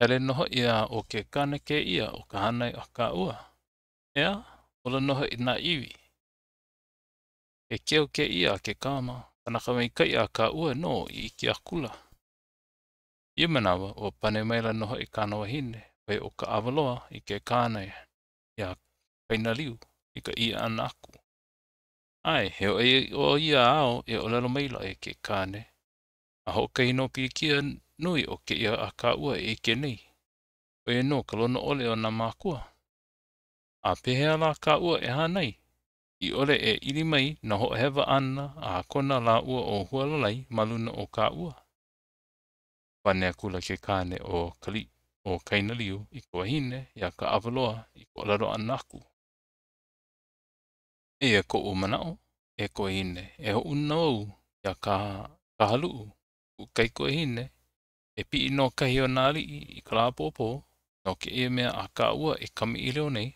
Hele nō hoʻi a ʻo ke kāne kēia o ka hānai a kāua. ʻEā, ola nō hoʻi nā iwi. He keu kēia a ke kāma, kanaka maikaʻi a kāua nō i ʻike akula. Ia manawa, ua pane maila nō hoʻi kāna wahine, ʻo ia ʻo Kaʻawaloa, i ke kāne iā Kainaliu i ka ʻī ʻana aku. ʻAe, he ʻoiaʻiʻo ia āu e ʻōlelo maila e ke kāne, a hoʻokahi nō pilikia nui o kēia a kāua e ʻike nei, ʻo ia nō ka lono ʻole o nā mākua. A pehea lā kāua e hānai, i ʻole e ili mai nā hoʻohewa ʻana a Kona lāua ʻo Hualalai ma luna o kāua? Pane akula ke kāne ʻo Kali, ʻo Kainaliu i ka wahine iā Kaʻawaloa i ka ʻōlelo ʻana aku. Eia koʻu manaʻo, e ka wahine, e hoʻouna au iā Kahaluʻu, kuʻu kaikuahine, e piʻi no kahi o nā aliʻi i ka lā ʻapōpō, no kēia mea a kāua e kamaʻilio nei,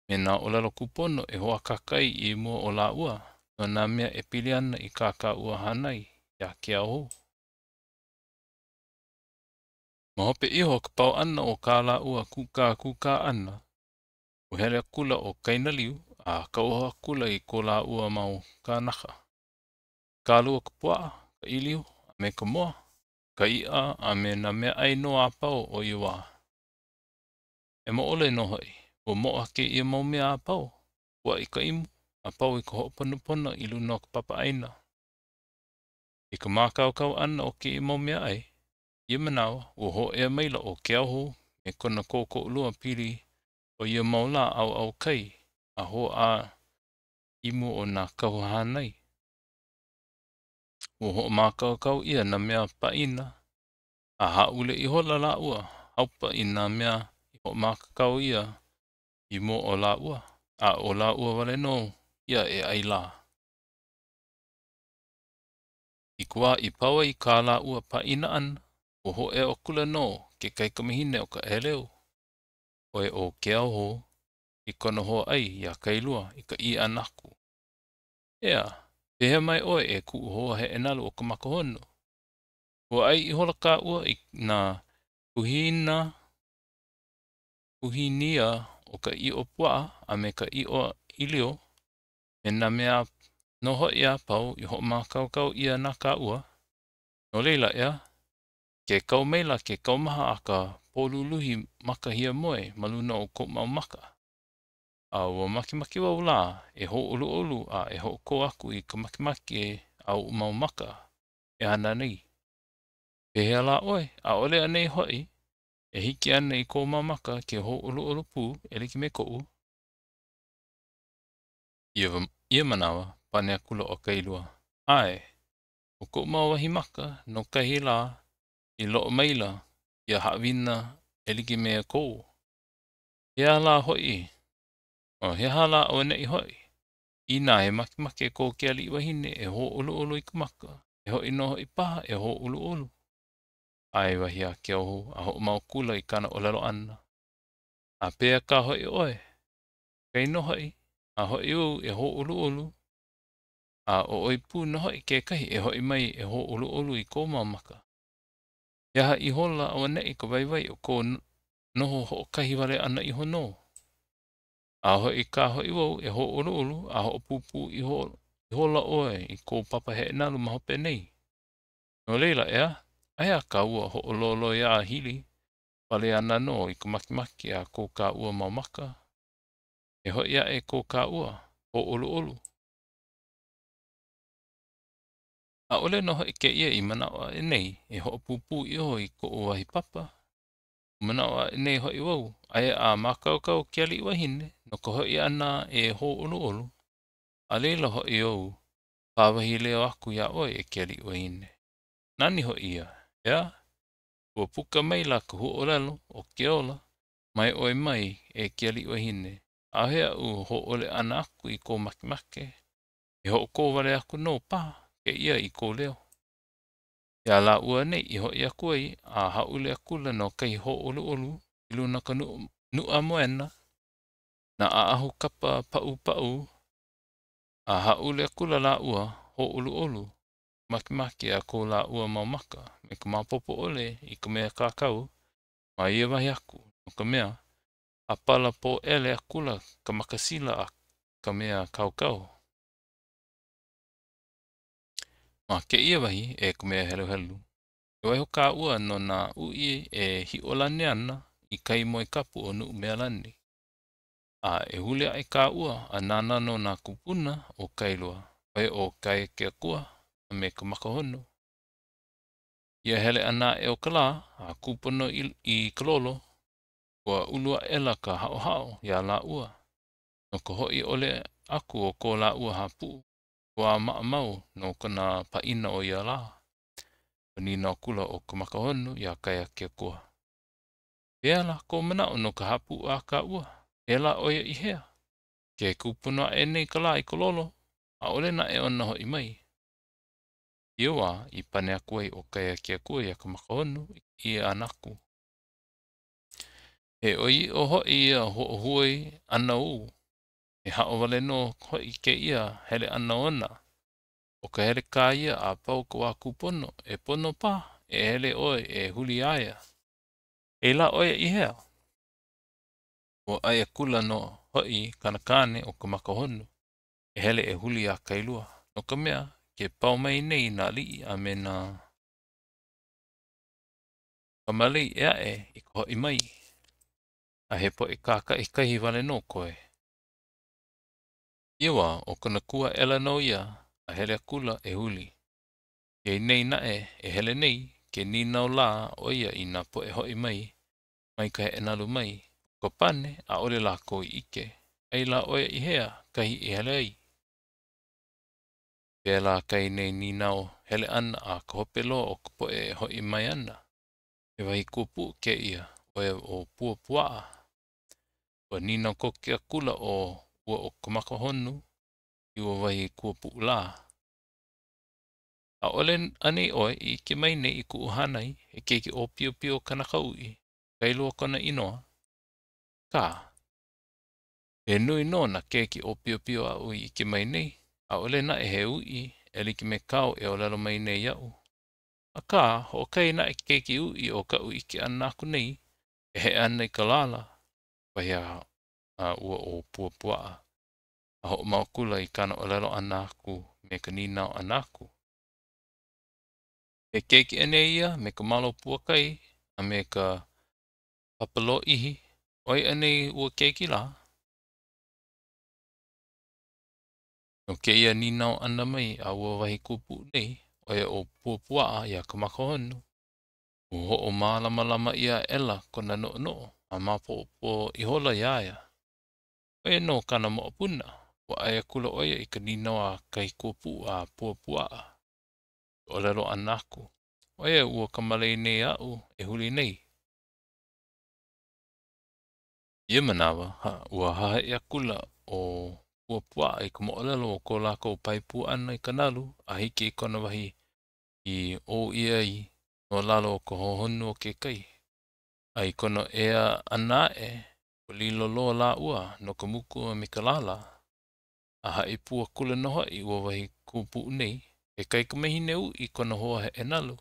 me nā ʻōlelo kūpono e hoʻākāka ai i mua o lāua no nā mea e pili ana i kā kāua hānai iā Keauhou. Ma hope iho o ka pau ʻana o kā lāua kūkākūkā ʻana, ua hele akula ʻo Kainaliu a kauoha akula i ko lāua mau kānaka. Kālua ka puaʻa, ka ʻīlio, a me ka moa, ka iʻa a me nā meaʻai nō a pau o ia wā. ʻEmo ʻole nō hoʻi, ua moʻa kēia mau mea a pau, puaʻi ka imu, a pau i ka hoʻoponopono i luna o ka papa ʻaina. I ka mākaukau ʻana o kēia mau meaʻai, ia manawa, ua hōʻea maila ʻo Keauhou me kona kōkoʻolua pili o ia mau lā ʻauʻau kai a hōʻā i mua o nā kahu hānai. Ua hoʻomākaukau ʻia nā mea pāʻina a hāʻule ihola lāua haupa i nā mea i hoʻomākaukau ʻia i mua o lāua, a ʻo lāua wale nō ia e ʻai lā. I ka wā i pau ai kā lāua pāʻina ʻana, ua hōʻea akula nō ke kaikamahine o ka ʻēleu, ʻo ia ʻo Keauhou, i kona hoa ʻai iā Kailua i ka ʻī ʻana aku, ʻEā, pehea mai ʻoe e kuʻu hoa heʻenalu o ka maka honu? Ua ʻai ihola kāua i nā kuhina kuhinia o ka ʻiʻo puaʻa a me ka ʻiʻo ʻīlio, me nā mea nō hoʻi a pau i hoʻomākaukau ʻia na kāua. No laila, ʻeā, ke kau maila ke kaumaha a ka pōluluhi maka hiamoe ma luna o koʻu mau maka. A ua makemake wau lā e hōʻoluʻolu a e hoʻokō aku i ka makemake a oʻu mau maka e hana nei. Pehea lā ʻoe, ʻaʻole anei hoʻi e hiki ana i kou mau maka ke hōʻoluʻolu pū e like me koʻu? I ia manawa, pane akula ʻo Kailua, ʻAe, ʻo koʻu mau wahi maka no kahi lā i loaʻa maila ia haʻawina e like me kou. He aha lā hoʻi? O, he aha lā auaneʻi hoʻi? Inā he makemake ko ke aliʻi wahine e hōʻoluʻolu i ka maka, e hoʻi nō hoʻi paha e hōʻoluʻolu. ʻAe, wahi a Keauhou a hoʻomau akula i kāna ʻōlelo ʻana. A pehea kā hoʻi ʻoe? Kainō hoʻi, a hoʻi au e hōʻoluʻolu, a ʻo ʻoe pū nō hoʻi kekahi e hoʻi mai e hōʻoluʻolu i kou mau maka. He aha ihola auaneʻi ka waiwai o kou noho hoʻokahi wale ʻana iho nō? A hoʻi kā hoʻi wau e hōʻoluʻolu a hoʻopūpū ihola ʻoe i kou papa heʻenalu ma hope nei. No laila, ʻeā, aia kāua hoʻololoīāhili wale ana nō i ka makemake a ko kāua mau maka. E hoʻi aʻe ko kāua hōʻoluʻolu. ʻAʻole nō hoʻi kēia i manaʻo aʻe nei e hoʻopūpū iho i koʻu wahi papa. Ua manaʻo aʻe nei hoʻi wau, aia a mākaukau ke aliʻi wahine no ka hoʻi ʻana e hōʻoluʻolu, a laila hoʻi ou pāwahi leo aku iā ʻoe e ke aliʻi wahine. Nani hoʻi ia, ʻeā? Ua puka maila ka huaʻōlelo ʻo ke ola mai ʻoe mai e ke aliʻi wahine, ʻaʻohe aʻu hōʻole ʻana aku i kou makemake, he hoʻokō wale aku nō paha kēia i kou leo. Iā lāua nei i hoʻi aku ai a hāʻule akula no kahi hōʻoluʻolu i luna o ka nuʻa moena, nā ʻaʻahu kapa paʻupaʻu, a hāʻule akula lāua hōʻoluʻolu, makemake a ko lāua mau maka me ka maopopo ʻole i ka mea kākau. Ma ia wahi aku, no ka mea, hāpala pōʻele akula ka makasila a ka mea kaokao. Ma kēia wahi, e ka mea heluhelu, e waiho kāua no nā uʻi e hiʻolani ana i kai moe kapu o Nuʻumealani. A e huli aʻe kāua a nānā no nā kūpuna o Kailua, ʻo ia ʻo Kaeakeakua a me Kamakahonu. Ia hele ʻana aʻe o ka lā, a kūpono i ka lolo, ua ulu aʻela ka haʻohaʻo iā lāua no ka hoʻi ʻole aku o ko lāua hāpuʻu, wā maʻamau no kona pāʻina o ia lā. Ua nīnau akula ʻo Kamakahonu iā Kaeakeakua, Pehea lā kou manaʻo no ka hāpuʻu a kāua? E lā ʻo ia i hea? Ke kūpono aʻe nei ka lā i ka lolo, ʻaʻole naʻe ona hoʻi mai. Ia wā i pane aku ai ʻo Kaeakeakua iā Kamakahonu i ka ʻī ʻana aku, He ʻoiʻiʻo hoʻi ia hoʻohuoi ʻana ou. He haʻo wale nō hoʻi kēia hele ʻana ona. ʻO ka hele kā ia a pau ka wā kūpono, e pono paha e hele ʻoe e huli iā ia. E lā ʻo ia i hea? Ua ʻae akula nō hoʻi kāna kāne ʻo Kamakahonu e hele e huli iā Kailua, no ka mea, ke pao mai nei nā aliʻi a me nā kamalei ʻē aʻe i ka hoʻi mai, a he poʻe kākaʻikahi wale nō koe. Ia wā, ʻo kona kū aʻela nō ia a hele akula e huli. Iā ia nei naʻe e hele nei, ke nīnau lā ʻo ia i nā poʻe hoʻi mai mai ka heʻenalu mai, ʻo ka pane, ʻaʻole lākou i ʻike, ai lā ʻo ia i hea kahi i hele ai. Pēlā kai nei nīnau hele ʻana a ka hope loa o ka poʻe e hoʻi mai ana. He wahi kuapuʻu kēia, ʻo ia ʻo Puapuaʻa. Ua nīnau koke akula ʻo ua ʻo Kamakahonu i ua wahi kuapuʻu lā. ʻAʻole anei ʻoe i ʻike mai nei i kuʻu hānai, he keiki ʻōpiopio kanaka uʻi, Kailua kona inoa? Kā! He nui nō nā keiki ʻōpiopio aʻu i ʻike mai nei, ʻaʻole naʻe he uʻi e like me kāu e ʻōlelo mai nei iaʻu. Akā, hoʻokahi naʻe keiki uʻi o kaʻu ʻike ʻana aku nei e heʻe ana i ka lala, wahi a ua ʻo Puapuaʻa, a hoʻomau akula i kāna ʻōlelo ʻana aku me ka nīnau ʻana aku. He keiki anei ia me ka malo pua kai a me ka papa lōʻihi, ʻo ia anei ua keiki lā? No kēia nīnau ʻana mai a ua wahi kuapuʻu nei, ʻo ia ʻo Puapuaʻa iā Kamakahonu, ua hoʻomālamalama ʻia aʻela kona noʻonoʻo a maopopo ihola iā ia. ʻO ia nō kāna moʻopuna, ua ʻae akula ʻo ia i ka nīnau a kahi kuapuʻu a Puapuaʻa. I ka ʻōlelo ʻana aku, ʻO ia ua kamalei nei aʻu e huli nei. Ia manawa, ua hahaʻi akula ʻo Puapuaʻa i ka moʻolelo o ko lākou pae pū ʻana i ka nalu a hiki i kona wahi i ʻō ʻia ai no lalo o ka hohonu o ke kai. A i kona ea ʻana aʻe, ua lilo loa lāua no ka muku a me ka lala. A haʻi pū akula nō hoʻi ua wahi kuapuʻu nei, he kaikamahine uʻi kona hoa heʻenalu,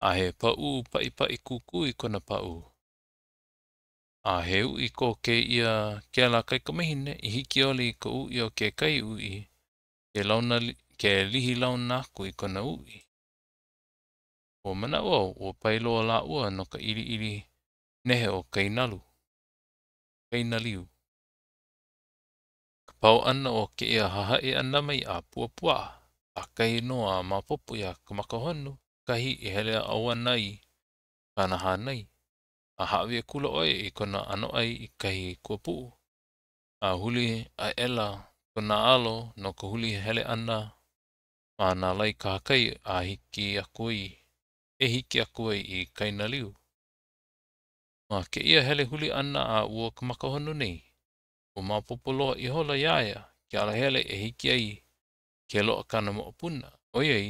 a he pāʻū paʻipaʻi kukui kona pāʻū. A he uʻi ko kēia kēlā kaikamahine i hiki ʻole i ka uʻi o kekahi uʻi ke launa ke lihi launa aku i kona uʻi. Ua manaʻo au ua pae loa lāua no ka ʻiliʻili nehe o Kainalu, Kainaliu. Ka pau ʻana o kēia hahaʻi ʻana mai a Puapuaʻa, ʻakahi nō a maopopo iā Kamakahonu kahi i hele ʻauana ai kāna hānai. A hāʻawi akula ʻo ia i kona ʻanoʻai i kahi kuapuʻu, a huli aʻela kona alo no ka huli hele ʻana ma nā lae kahakai a hiki aku ai, e hiki aku ai i Kainaliu. Ma kēia hele huli ʻana a ua Kamakahonu nei, ua maopopo loa ihola iā ia ke alahele e hiki ai ke loaʻa kāna moʻopuna, ʻoiai,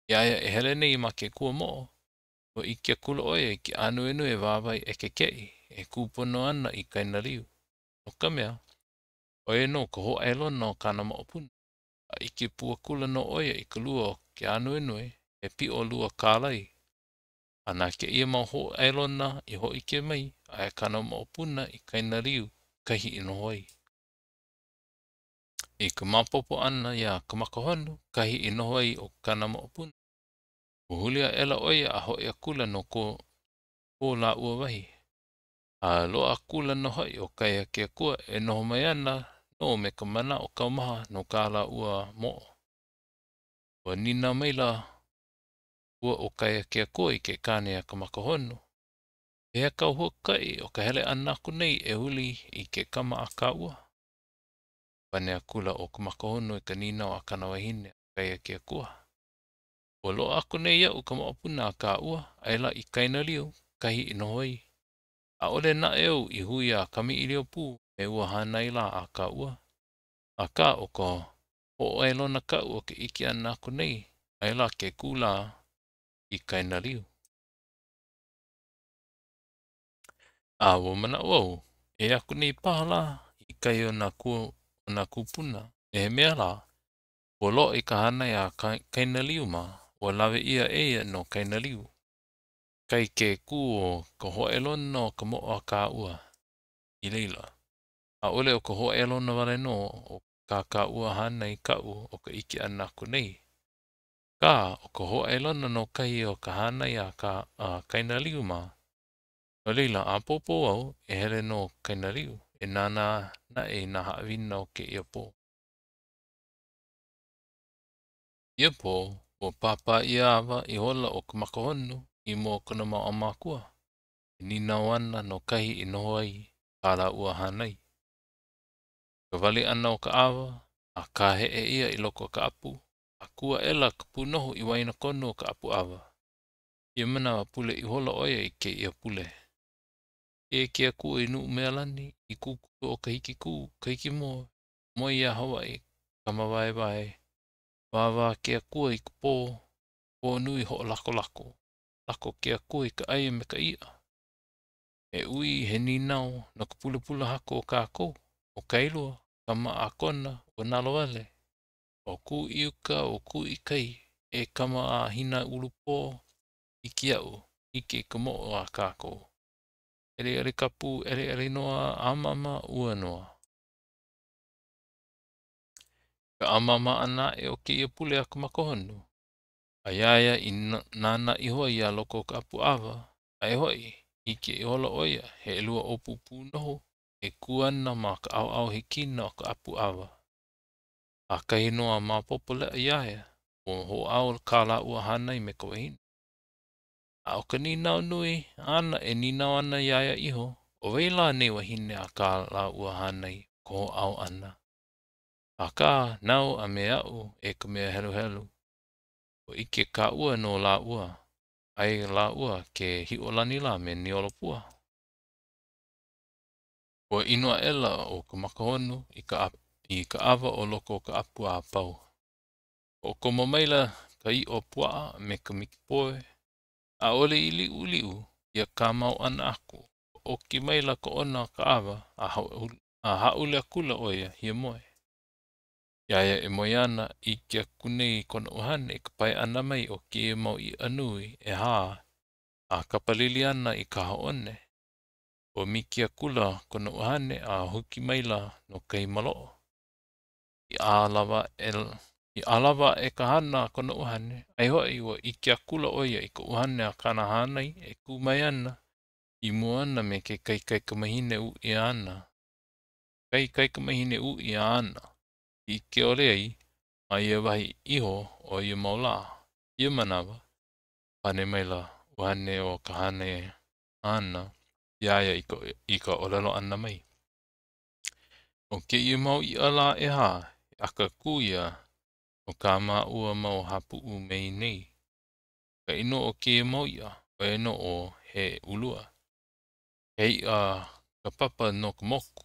iā ia e hele nei ma ke kuamoʻo, Ua ʻike akula ʻo ia i ke ānuenue wāwae ʻekekeʻi e kū pono ana i Kainaliu, no ka mea, ʻo ia nō ka hōʻailona o kāna moʻopuna, a ʻike pū akula nō ʻo ia i ka lua o ke ānuenue he piʻo lua kālai. A na kēia mau hōʻailona i hōʻike mai, aia kāna moʻopuna i Kainaliu, kahi i noho ai. I ka maopopo ʻana iā Kamakahonu kahi i noho ai ʻo kāna moʻopuna, ua huli aʻela ʻo ia a hoʻi akula no ko, ko lāua wahi. A loaʻa akula nō hoʻi ʻo Kaiakeakua e noho mai ana nō me ka manaʻo kaumaha no kā lāua moʻo. Ua nīnau maila ua ʻo Kaiakeakua i ke kāne iā Kamakahonu, Pehea kāu huakaʻi o ka hele ʻana aku nei e huli i ke kama a kāua? Pane akula ʻo Kamakahonu i ka nīnau a kāna wahine a Kaiakeakua. Ua loaʻa aku nei iaʻu ka moʻopuna a kāua, aia lā i Kainaliu, kahi i noho ai. ʻAʻole naʻe au i hui a kamaʻilio pū me ua hānai lā a kāua. Akā, ʻo ka hōʻailona kaʻu o ke ʻike ʻana aku nei, aia lā ke kū lā i Kainaliu. A ua manaʻo au, e aku nei paha lā i kahi o nā o nā kūpuna, me he mea lā, ua loaʻa i ka hānai a Kainaliu mā, ua lawe ʻia e ia no Kainaliu. Kai ke kū o ka hōʻailona o ka moʻo a kāua i laila. ʻAʻole ʻo ka hōʻailona wale nō o kā kāua hānai kaʻu o ka ʻike ʻana aku nei. Akā, ʻo ka hōʻailona nō kahi o ka hānai a ka a Kainaliu mā. No laila, ʻapōpō au e hele no Kainaliu, e nānā naʻe i nā haʻawina o kēia pō. Ia pō, ua pāpā ʻia awa ihola ʻo Kamakahonu i mua o kona mau ʻaumākua, e nīnau ana no kahi i noho ai kā lāua hānai. I ka wali ʻana o ka ʻawa, a kāheʻe ʻia i loko o ka ʻapu, a kū aʻela ka pūnohu i waenakonu o ka ʻapu ʻawa. Ia manawa, pule ihola ʻo ia i kēia pule. E ke Akua i Nuʻumealani, i kūkulu o Kahikikū, Kahikimoa, moe iā Hawaii, Kamawaewae, wāwā ke Akua i ka pō, pō nui hoʻolakolako, lako ke Akua i ka ʻai a me ka iʻa. He ui, he nīnau no ka pulapula haku o kākou, ʻo Kailua, kama a Kona, ua nalowale. ʻO kū i uka, ʻo kū i kai, e kama a Hinaulupō, hiki iaʻu, hiki i ka moʻo a kākou. ʻEliʻelikapu, ʻeliʻelinoa, ʻāmama, ua noa. I ka ʻāmama ʻana aʻe o kēia pule a Kamakahonu, a iā ia i nānā iho ai iā loko o ka ʻapu ʻawa, aia hoʻi, ʻike ihola ʻo ia, he ʻelua ʻōpū pūnohu e kū ana ma ka ʻaoʻao hikina o ka ʻapu ʻawa. ʻAkahi nō a maopopo leʻa iā ia, ua hoʻāo kā lāua hānai me ka wahine. A ʻo ka nīnau nui āna e nīnau ana iā ia iho, ʻo wai lā nei wahine a kā lāua hānai o ka hoʻāo ʻana? Akā, nāu a me aʻu, e ka mea heluhelu, ua ʻike kāua nō lāua, aia lāua ke hiʻolani lā me Niolopua. Ua inu aʻela ʻo Kamakahonu i ka i ka ʻawa o loko o ka ʻapu a pau. Hoʻokomo maila ka ʻiʻo puaʻa me ka mikipoe. ʻAʻole i liʻuliʻu ia kāmau ʻana aku, ua ʻoki maila ka ʻona o ka ʻawa a a hāʻule akula ʻo ia, hiamoe. Iā ia e moe ana, ʻike aku nei kona ʻuhane i ka pae ʻana mai o kēia mau iʻa nui ʻehā a kapalili ana i kaha one. Ua miki akula kona ʻuhane a huki maila no kahi maloʻo. I ʻalawa i ʻalawa aʻe ka hana a kona ʻuhane, aia hoʻi ua ʻike akula ʻo ia i ka ʻuhane a kāna hānai e kū mai ana i mua ona me kekahi kaikamahine uʻi āna. Kahi kaikamahine uʻi āna i ʻike ʻole ai ma ia wahi iho o ia mau lā. Ia manawa, pane maila ʻuhane o ka hānai āna iā ia i ka, i ka ʻōlelo ʻana mai. ʻO kēia mau iʻa lā ʻehā, he akakū ia no kā māua mau hāpuʻu me nei. Ka inoa o kēia mau iʻa, ʻo ia nō ʻo He Ulua. He iʻa ka papa no ka moku.